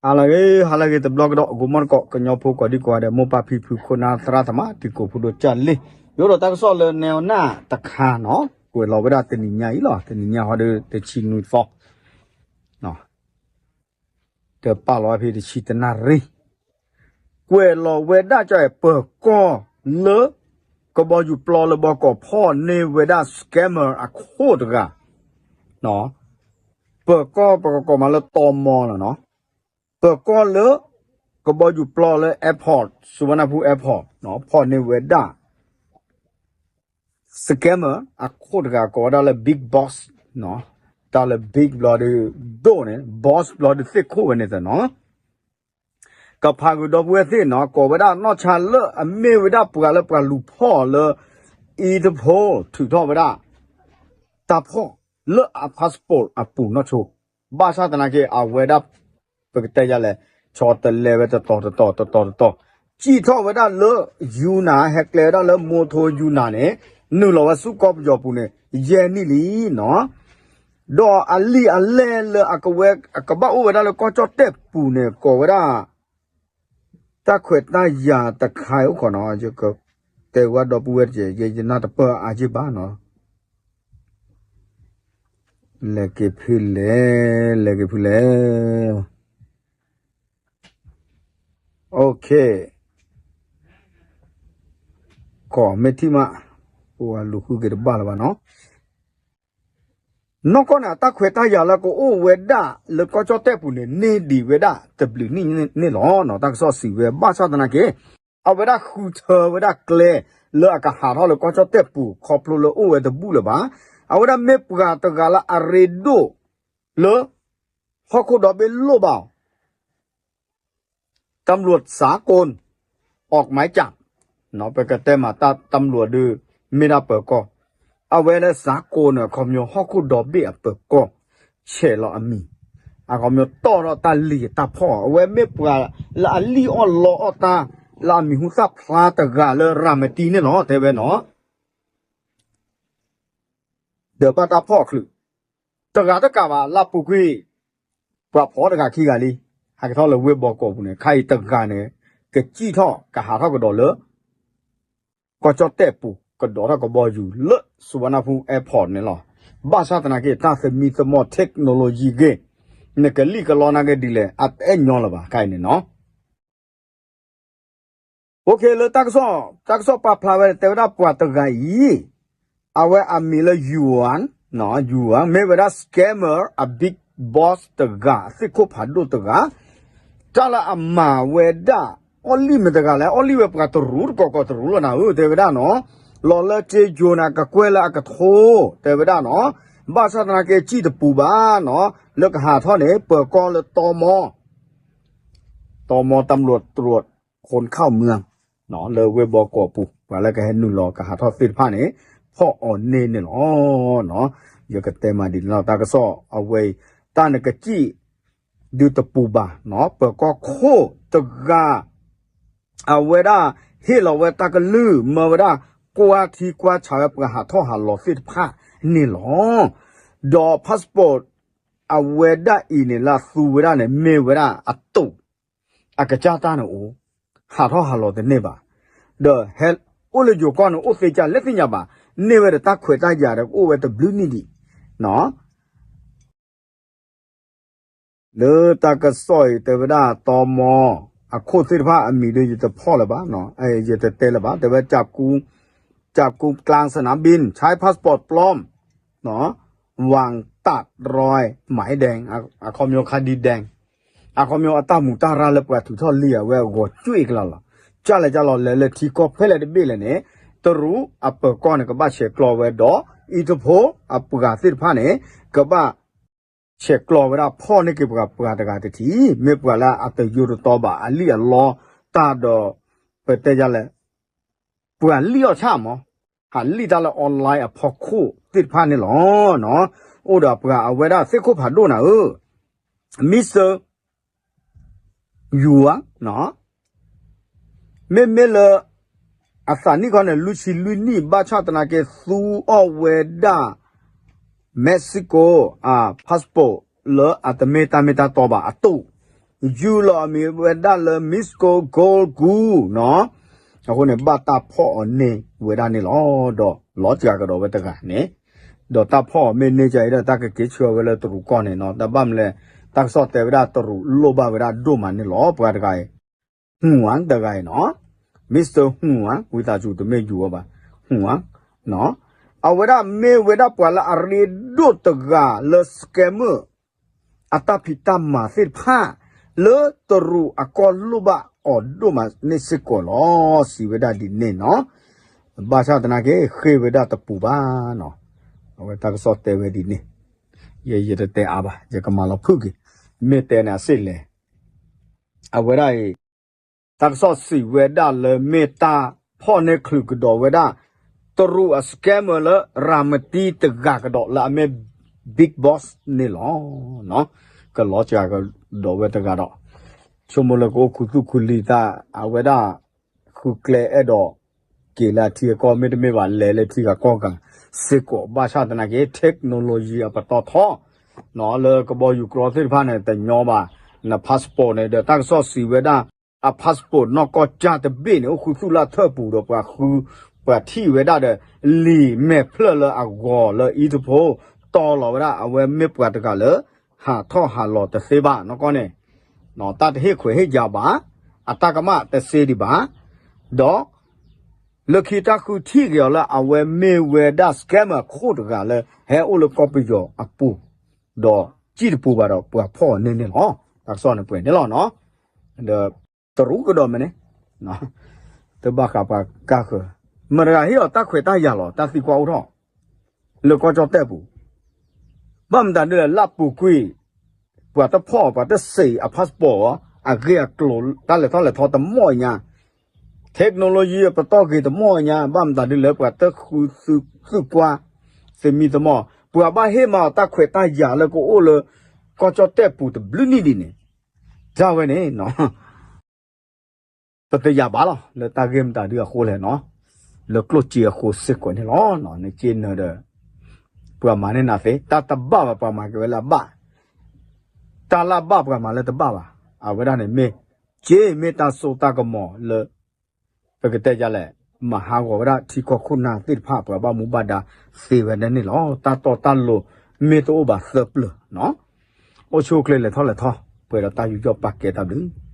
ဟါလၢအဂ့ၤ ဟါလၢအဂ့ၤတဘျီကဒီး ဂီၤမီၢ်တကိး ကညီဖိကိးဒံကိးဂၤဒဲး မိၢ်ပၢ်ဖံဖု ခိၣ်နၢ်သရၣ်သမါ တံၤကိးဖိဒိၣ်ကၢ်လ့ၢ် ယအိၣ်ဒီးတၢ်ကစီၣ်လၢနဲအီၤနၢ်တခါနီၤ ကွဲးလီၤဝဲဒၣ်တနံၤညါအံၤလီၤ တနံၤညါဟီဒီး တဆံနွံသီ တပာ်လီၤဝဲဖဲတဆံတနၣ်ရံၣ် ကွဲးလီၤဝဲဒၣ်ကၠီ ပၢၤကီၢ်လၢ ကဘီယူၤပျီလၢဘီကီးဖီၣ်န့ၢ်ဝဲဒၣ် scammer အခိၣ်တဂၤ ပၢၤကီၢ်ပကကိးမးလၢတီမီလီၤနီၤ ပၢၤကီၢ်လၢ ကဘီယူၤပျီလၢ airport စူဝါနါဖူ airport ဖီၣ်န့ၢ်ဝဲဒၣ် scammer အခိၣ်တဂၤကိးဝဲဒၣ်လၢ big boss တၢ်လၢ big ဘျီဒီး ဒိၣ်န့ၣ် boss ဘျီဒီးသ့ၣ်ခိၣ်ဝဲန့ၣ်သ့ၣ်နီၤ ကဖးဂုာ်ဒီပုၢ်ဝဲၢ်သ့ၣ်နီၤ ကိးဝဲဒၣ်နီၢ်ဆါလၢအမ့ၢ်ဝဲဒၣ်ပှၤလၢပှၤလူၤဖီၣ်လၢ Interpol ထုးထီၣ်ဝဲဒၣ် တၢ်ဖီၣ်လၢအ passport အပူၤနီၢ်ဆိ ဘၣ်ဆၣ်သနာ်က့ အဝဲဒၣ် ပကတဲယၤလဲၣ် ဆီတလဲဝဲတတီၤတတီၤတတီၤတတီၤ စံၣ်ထီၣ်ဝဲဒၣ်လၢ ယူနၤ ဟဲကျဲဝဲဒၣ်လၢမိထိယူနၤန့ၣ် နုာ်လီၤဝဲဆူကီၢ်ပယီၤပူၤန့ၣ် ယဲၢ်နံၣ်လံနီၤ ဒီးအလံာ်အလဲၢ်လၢအကဝဲ အကဘၣ်အိၣ်ဝဲဒၣ်လၢကီၢ်ကၠီၣ်တဲၣ်ပူၤန့ၣ် ကိးဝဲဒၣ် တၢ်ခွဲးတၢ်ယာ်တခါအံၤအိၣ်ခိးနီၤ ယကတဲဝဲဒီပုၢ်ဝဲၢ်တက့ၢ် ယဲယနၢ်တပၢၢ်အါယ့ၢ်ဘၣ်နီၤ လဲၤက့ၤဖဲလဲၣ် လဲၤက့ၤဖဲလဲၣ် OK ကီၢ်မ့ၢ်ထံၣ်မး ပှၤလူၤဃုက့ၤတဘၣ်လၢၤဘၣ်နီၤ နီၢ်ကီၢ်န့ၣ် အတၢ်ခွဲးတၢ်ယာ်လၢကအိၣ်ဝဲဒၣ်လၢကီၢ်ကၠီၣ်တဲၣ်ပူၤန့ၣ် န့ၢ်ဒံးဝဲဒၣ်တဘျုးနံၣ်န့ၣ်လီၤ. တၢ်ကစီၣ်စံးဝဲဘၣ်ဆၣ်သနာ်က့ အဝဲဒၣ်ဃုထၢဝဲဒၣ်ကျဲ လၢအကဟးထီၣ်လၢကီၢ်ကၠီၣ်တဲၣ်ပူၤ ခီဖျိလၢအိၣ်ဝဲတဘူၣ်လၢၤဘၣ်. အဝဲဒၣ်မ့ၢ်ပှၤတဂၤလၢအရ့ဒိၣ်လၢ ဟီၣ်ခိၣ်ဒီဘ့ၣ်လိၣ်ဘၣ်အီၤ တၢ်မလိၣ်စးကိၣ် အီၣ်မၤကၠး ပကတဲမးတၢ်တၢ်မလိၣ်ဒုး မ့ၢ်ဒၣ်ပၢၤကီၢ် အဝဲလၢစးကိၣ်န့ၣ် အခီပညီဟီၣ်ခိၣ်ဒီဘ့ၣ်အပၢၤကီၢ် ဆဲးလီၤအမံၤ အခီပညီတီၣ်ထီၣ်တၢ်လံၣ်တၢ်ဖီၣ် အဝဲမ့ၢ်ပှၤလၢအလံၣ်အီၣ်လီအီၣ်တၢ် လၢအမံၤဟူသၣ်ဖျါတဂၤလၢရၤမတံန့ၣ်လီၤ တဲဝဲနီၤ ဒီးဘၣ်တၢ်ဖီၣ်အချုး တဂၤတကးဘၣ် လၢပူၤကွံာ် ပှၤဖီၣ်တဂၤခံဂၤလံ ဟဲက့ၤထီၣ်လၢဝ့ၢ်ဘီကီးပူၤန့ၣ် ခါအံၤတဂၤန့ၣ် ကစံၣ်ထီၣ်ကဟးထီၣ်ကဒီးလၢ ကီၢ်ကၠီၣ်တဲၣ်ပူၤ ကဒိးထီၣ်ကဘီယူၤလၢ စူဝါနါဖူ airport န့ၣ်လီၤ. ဘၣ်ဆၣ်သနာ်က့ တၢ်သမံသမိး technology ဂ့ၤ နကလံၣ်ကလီနာ်က့ဒ်လဲၣ် အတအဲၣ်ညီလၢၤဘၣ် ခါအံၤန့ၣ်နီၤ OK လၢတၢ်ကစီၣ် တၢ်ကစီၣ်ပာ်ဖျါဝဲ တဲဝဲဒၣ်ပှၤတဂၤအံၤ အဝဲအမံၤလၢ Yuan, Yuan မ့ၢ်ဝဲဒၣ် scammer အ big boss တဂၤ အသ့ၣ်ခိၣ်ဖးဒိၣ်တဂၤ တၢ်လၢအမၤဝဲဒၣ် အီၣ်လံၣ်မ့ၢ်တဂၤလဲၣ် အီၣ်လံၣ်ဝဲပှၤတရူးတကီၢ်ကီၢ်တရူးလီၤနၤဧၢ တဲဝဲဒၣ်နီၤ လီၤလၢကၠ့ယိၤန့ၣ် ကကွဲၢ်လၢအကထိ တဲဝဲဒၣ်နီၤ ဘၣ်ဆၣ်သနာ်က့ စံၣ်တပူၤဘၣ်နီၤ လၢကဟးထီၣ်န့ၣ် ပၢၤကီၢ်လၢတီမီ တီမီ ตำรวจตรวจคนเข้าเมือง လၢဝ့ၢ်ဘီကီးပူၤ ပှၤလၢကဟဲနုာ်လီၤကဟးထီၣ်သ့ၣ်တဖၣ်န့ၣ် ဖီၣ်အီၤန့ၢ်န့ၣ်လီၤ. ယကတဲမးဒ်န့ၣ်လီၤ တၢ်ကစီၣ်အဝဲအံၤ တၢ်နကစံၣ် ဒုးတပူၤဘၣ် ပၢၤကီၢ်ခိၣ်တဂၤ အဝဲဒၣ် ဟ့ၣ်လီၤဝဲတၢ်ကလုၢ် မၢဝဲဒၣ် ကွၢ်ထံကွၢ်ဆးဝဲပှၤဟးထီၣ်ဟးလီၤသ့ၣ်တဖၣ်န့ၣ်လီၤ. ဒီး passport အဝဲဒၣ်အံၤန့ၣ် လၢအသူဝဲဒၣ်န့ၣ် မ့ၢ်ဝဲဒၣ်အတိာ် အကစၢ်တၢ်န့ၣ်အိၣ် ဟးထီၣ်ဟးလီၤတန့ၢ်ဘၣ်. ဒီးဟဲအိၣ်လၢယိၤကီၢ်န့ၣ် အိၣ်သ့ကၢ်လဲၣ်သ့ၣ်ညါဘၣ်. န့ၢ်ဝဲဒီးတၢ်ခွဲးတၢ်ယာ်ဒီး ကအိၣ်ဝဲတဘျုးနံၣ်ဒံး လၢတၢ်ကစီၣ်အံၤတဲဝဲဒၣ် တီမီ အခိၣ်သ့ၣ်တဖၣ်အမံၤဒီး ယတဖီၣ်လၢၤဘၣ်, ယတတဲလၢၤဘၣ်, တဲဝဲ จับกุมกลางสนามบิน ใช้พาสปอร์ตปลอม วางตัดรอยหมายแดง အခီပညီ คดีแดง အခီပညီ အတၢ်မူးတၢ်ရၢ်လၢပှၤထုးထီၣ်လံာ်အဝဲအဂီၤကွံာ်ကလီလီၤ. ကၢ်လဲၣ်ကၢ်လီၤ လဲၤလၢထံကီၢ်ဖဲလဲၣ်တဘ့ၣ်လဲၣ်န့ၣ် တရူးအပၢၤကီၢ်န့ၣ် ကဘၣ်ဆဲးကျိးဝဲဒီး အံၤတဖိ အပှၤသ့ၣ်တဖၣ်န့ၣ် ကဘၣ် ဆဲးကျိးဝဲဒၣ်ဖီၣ်န့ၢ်က့ၤပှၤ ပှၤတဂၤတထံၣ် မ့ၢ်ပှၤလၢအတယိတတီဘၣ် အလံၣ်အလီတၢ်ဒီး ပတဲယၤလဲၣ် ပှၤလံၣ်အီၣ်ဆၣ်မး ဟးလံၣ်တၢ်လၢ online အဖီခိၣ်သ့ၣ်တဖၣ်န့ၣ်လီၤ. အိၣ်ဒီးပှၤအဝဲဒၣ်သ့ၣ်ခိၣ်ဖးဒိၣ်နၤဧၢ Mister ယူၤဧါ မ့မ့ၢ်လၢ အသးနံၣ်ခီန့ၣ် လွံၢ်ဆံလွံၢ်နံၣ် ဘၣ်ဆၣ်သနာ်က့ သူအီၣ်ဝဲဒၣ် Mexico အ passport လၢအတမ့ၢ်တၢ်မ့ၢ်တၢ်တီဘၣ်အတိာ် ယူၢ်လီၤအမံၤဝဲဒၣ်လၢ Miss Gold Gold ကူနီၤ. အဃိန့ၣ် ဘၣ်တၢ်ဖီၣ်အီၤန့ၢ်ဝဲဒၣ်န့ၣ်လီၤ. ဒီးလီၤစှၤကဒီးဝဲတဂၤန့ၣ်, ဒီးတၢ်ဖီၣ်အီၤမ့ၢ်န့ၢ်ကဒီး တၢ်ကက့ၤဆှၢဝဲလၢတရူးကီၢ်န့ၣ်နီၤ. တၢ်ဘၣ်မနုၤလဲၣ်, တၢ်ကစီၣ်တဲဝဲဒၣ်တရူးလိၣ်ဘၣ်ဝဲဒၣ်ဒိၣ်မးန့ၣ်လီၤ. ပှၤတဂၤအံၤ Huang တဂၤအံၤနီၤ, Mister Huang ဝံသးစူၤ တမ့ၢ်ယူၤဝဲဘၣ်, Huang နီၤ. အဝဲဒၣ်မ့ၢ်ဝဲဒၣ်ပှၤလၢအရ့ဒိၣ်တဂၤလၢ scammer အတၢ်ဖံးတၢ်မၤသ့ၣ်တဖၣ် လၢတရူးအကီၢ်လိၣ်ဘၣ်အီၤဒိၣ်မးန့ၣ်စ့ၢ်ကီးလီၤ. စံးဝဲဒၣ်ဒ်န့ၣ်နီၤ. ဘၣ်ဆၣ်သနာ်က့ ဃ့ၢ်ဝဲဒၣ်တပူၤဘၣ်နီၤ. အဝဲတၢ်ကစီၣ်တဲဝဲဒ်န့ၣ်, ယ ယတတဲအါဘၣ်, ယကမၤလီၤဖုၣ်က့ၤ, မ့ၢ်တဲန့ၣ်အစ့ၢ်လဲၣ်. အဝဲဒၣ်အံၤ တၢ်ကစီၣ်စံးဝဲဒၣ်လၢမ့ၢ်တၢ်ဖီၣ်န့ၢ်ချုးကဒီးဝဲဒၣ် တရူးအ scammer လၢရၤမတံတဂၤကဒီးလၢအမ့ၢ် Big Boss န့ၣ်လီၤ. ကလီၤစှၤကဒီးဝဲတဂၤဒီး ဆိကမိၣ်လၢကအိၣ်ခူသူၣ်ခူလံၤသး အဝဲဒၣ်ဃုကျဲအဲၣ်ဒိးက့ၤလၢအထံအကီၢ် မ့တမ့ၢ်ဘၣ်လဲၤလၢထံဂၤကီၢ်ဂၤစ့ၢ်ကီး ဘၣ်ဆၣ်သနာ်က့ technology အပတီၢ်ထီ လၢကဘီယူၤကြီသ့ၣ်တဖၣ်န့ၣ် တညီဘၣ်, န passport န့ၣ်ဒီး တၢ်ကစီၣ်စံးဝဲဒၣ် အ passport နီၢ်ကီၢ်ကၢ်တဘ့ၣ်န့ၣ် အိၣ်ခူသူၣ်လၢအထၢၣ်ပူၤဒီး ပှၤဃု ပှၤထံၣ်ဝဲဒၣ်ဒီး လံာ်မဲာ်ဖျၢၣ်လၢအဂီၤလၢ Interpol တီလီၤဝဲဒၣ် အဝဲမ့ၢ်ပှၤတဂၤလၢ ဟးထီၣ်ဟးလီၤတသ့ဘၣ်နီၢ်ကီၢ်န့ၣ်, တၢ်တဟ့ၣ်ခွဲးဟ့ၣ်ယာ်ဘၣ်, အတၢ်ကမၣ်တသ့ဒံးဘၣ်, ဒီး လၢခံတၢ်ဃုထံၣ်က့ၤအီၤလၢအဝဲမ့ၢ်ဝဲဒၣ် scammer ခိၣ်တဂၤလၢ ဟဲအိၣ်လၢကီၢ်ပယီၤအပူၤ, ဒီးစံၣ်တပူၤဘၣ်ဒီး ပှၤဖီၣ်အီၤန့ၢ်န့ၣ်လီၤ. တၢ်ကစီၣ်န့ၣ်ပှဲၤန့ၣ်လီၤနီၤ. ဒီးတရူးကဒီးမ့ၢ်န့ၣ် တဘၣ်ဃးပှၤကါဃၢၤ, မတၤတဂၤဟ့ၣ်အီၤတၢ်ခွဲးတၢ်ယာ်လီၤ တၢ်သံကွၢ်အိၣ်ထီၣ် လၢကီၢ်ကၠီၣ်တဲၣ်ပူၤ, ဘၣ်မတၤဒ်လဲၣ် လၢပူၤကွံာ် ပှၤတဖီၣ် ပှၤတစံး အ passport အဂ့ၢ်အကျိၤ တၢ်လဲၤထီၣ်လဲၤထီတမီၢ်ညါ, technology ပတီၢ်ဂ့ၤတမီၢ်ညါ, ဘၣ်မတၤဒ်လဲၣ် ပှၤတဃုသုးကွၢ် သမံသမိး ပှၤဘၣ်ဟ့ၣ်မၤအီၤတၢ်ခွဲးတၢ်ယာ်လၢကအိၣ်လၢ ကီၢ်ကၠီၣ်တဲၣ်ပူၤတဘျုးနံၣ်ဒ်န့ၣ်, ဒ်ဝဲန့ၣ် ပတယာ်ဘၣ်လီၤ လၢတၢ်ဂ့ၢ်မတၤဒုအဃိလဲၣ်နီၤ, လၢကျိၣ်စ့အဃိစ့ၢ်ကီးန့ၣ်လီၤ. နက့နၢၤဒီး ပှၤမၤန့ၢ်နၤသ့, တၢ်တဘၣ်ဘၣ် ပှၤမၤက့ၤဝဲလၢအဘၣ်, တၢ်လၢအဘၣ်ပှၤမၤလၢတဘၣ်ဘၣ်, အဝဲဒၣ်န့ၣ်မ့ၢ် က့မ့ၢ်တၢ်စိတၢ်ကမီၤလၢ ပကတဲယလဲၣ်, မၤဟးဂီၤဝဲဒၣ်ထံကီၢ်ခိၣ်နၢ်သ့ၣ်တဖၣ် ပှၤဘၣ်မူဘၣ်ဒါသ့ဝဲဒၣ်န့ၣ်လီၤ. တၢ်တီတၢ်လိၤ မ့ၢ်တအိၣ်ဘၣ်သၢပျၢၤနီၤ, အိၣ်ဆူၣ်အိၣ်ချ့လဲၤထီၣ်လဲၤထီ ပှဲၤဒီးတၢ်ယူးယီၣ်ပာ်ကဲတၢ်ဘျုး